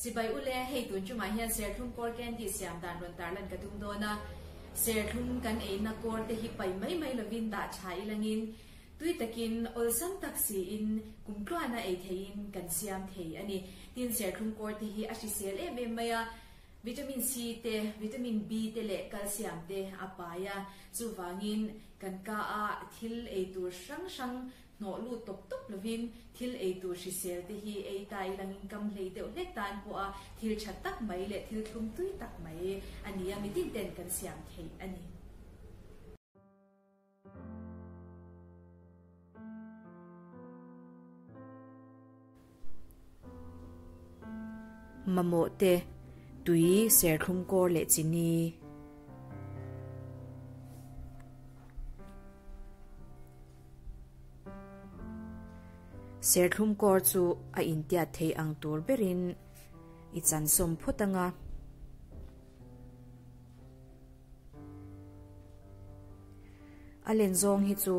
Sipai ule, hei tun chungah hian serthlum kawr candy siam dan rawn tarlan ka tum dawn a. Serthlum kan eina kawr te hi pai mai mai lovin dah tha ilangin tui takin awlsam tak siin kumtluana ei theihin kan siam thei a ni. Tin, serthlum kawr te hi a hrisel em em mai a, vitamin C te, vitamin B te leh calcium te a pai a. Chuvangin kan ka a thil ei tur hrang hrang Hnawh lut tawp tawp lovin thil ei tur hrisel te hi ei ta ilangin kam hlei deuh hlek tan pawha thil tha tak mai leh thil thlum tui tak mai a ni a, mitin ten kan siam theih a ni. Mamawh te, tui, serthlum kawr leh chini. Serthlum kawr chu a intiat thei ang tur berin i chansawm phawt ang a. A len zawng hi chu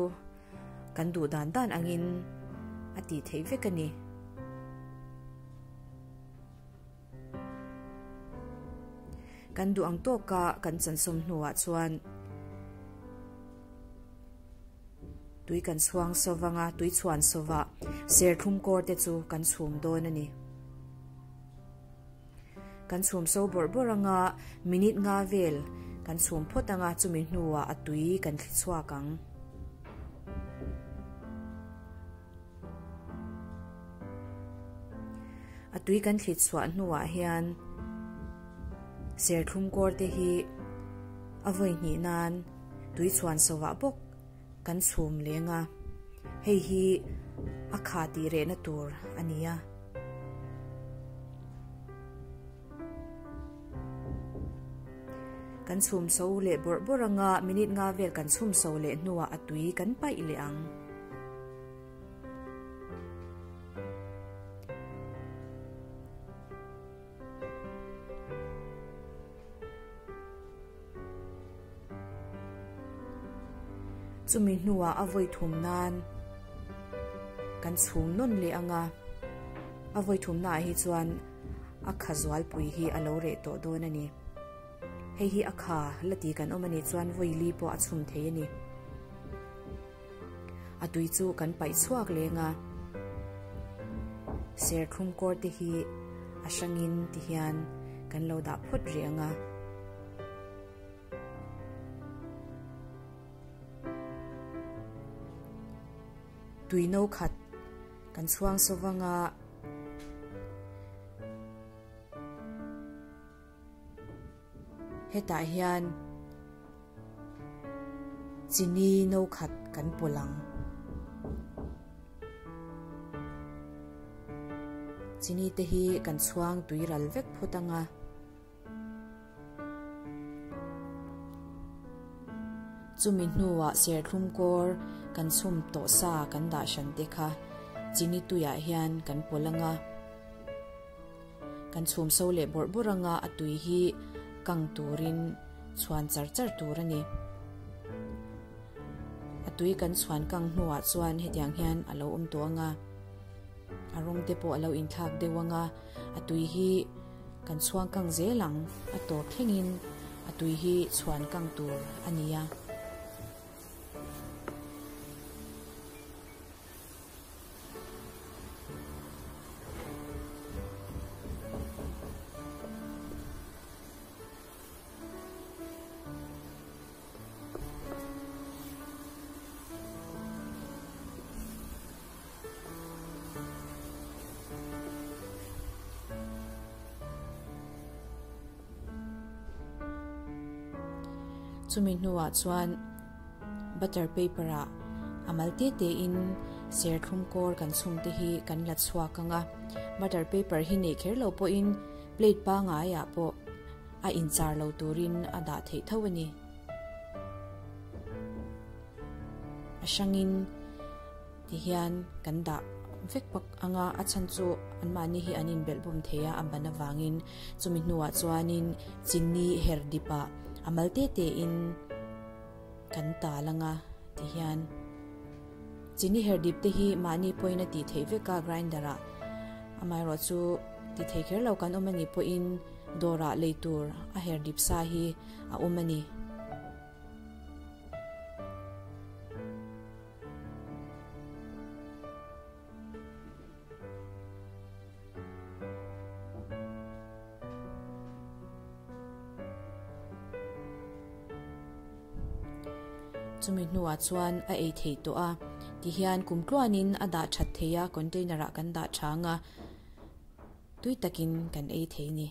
kan duh dan dan angin a tih theih vek a ni. Kan duh ang tawka kan chansawm hnuah chuan tui kan chhuang sawvang a, tui chhuan sawvah serthlum kawr te chu kan chhum dawn a ni. Kan chhum so bawrh bawrh anga minute nga vel kan chhum phawt anga chumi hnuah a tui kan thli chhuak ang. A tui kan thlit chhuah hnuah hian serthlum kawr te hi a vawi hnih nan tui chhuan sovah bawk kan chhum leng a, hei hi a kha tih rehna tur a ni a. Kan chhum so leh bawrh bawrh anga minute nga vel kan chhum so leh hnuah a tui kan paih leh ang. Chumi hnuah a vawi thum nan kan chhum nawn leh ang a, a vawi thumnaah hi chuan a kha zualpui hi a lo reh tawh dawn a ni. Hei hi a kha la ti kan awm a nih chuan vawi li pawh a chhum thei a ni. A tui chu kan paih chhuak leng a, serthlum kawr te hi a hrangin ti hian kan lo dah phawt rih ang a. Tui no khat kan chhuang sawvang a. Hetah hian chini no khat kan pawlh ang. Chini te hi kan chhuang tui ral vek phawt ang a. Chumi hnuah serthlum kawr kan chhum tawh sa kan dah hran te kha chini tuiah hian kan pawlh ang a. Kan chhum so leh bawrh bawrh anga a tui hi kang turin chhuan char char tur a ni. A tui kan chhuan kang hnuah chuan hetiang hian a lo awm tawh anga, a rawng te pawh a lo inthlak deuh anga, a tui hi kan chhuang kang zel ang, a tawp thlengin a tui hi chhuan kang tur a ni a. Chumi hnuah chuan butter paper ah a mal te te in serthlum kawr kan chhung te hi kan la chhuak ang a, butter paper hi neih kher lo pawhin plate pangai ah pawh a inchar lo turin a dah theih tho a ni. A hrangin ti hian kan dah vek bawk ang a, a chhan chu anmahni hi an inbelh bawm thei a, a ban avangin chumi hnuah chuanin chini her dip ah a mal te te in Kan tal anga ti hian chini her dip te hi mahni pawhin a tih theih vek a grinder ah amaherawh chu Ti thei kher lo kan awm a nih pawhin dawrah lei tur a her dip sa hi a awm a ni. Chumi hnuah chuan a ei thei tawh a, tihian kum tluanin a dah that thei a, container ah kan dah tha ang a, tui takin kan ei thei a ni.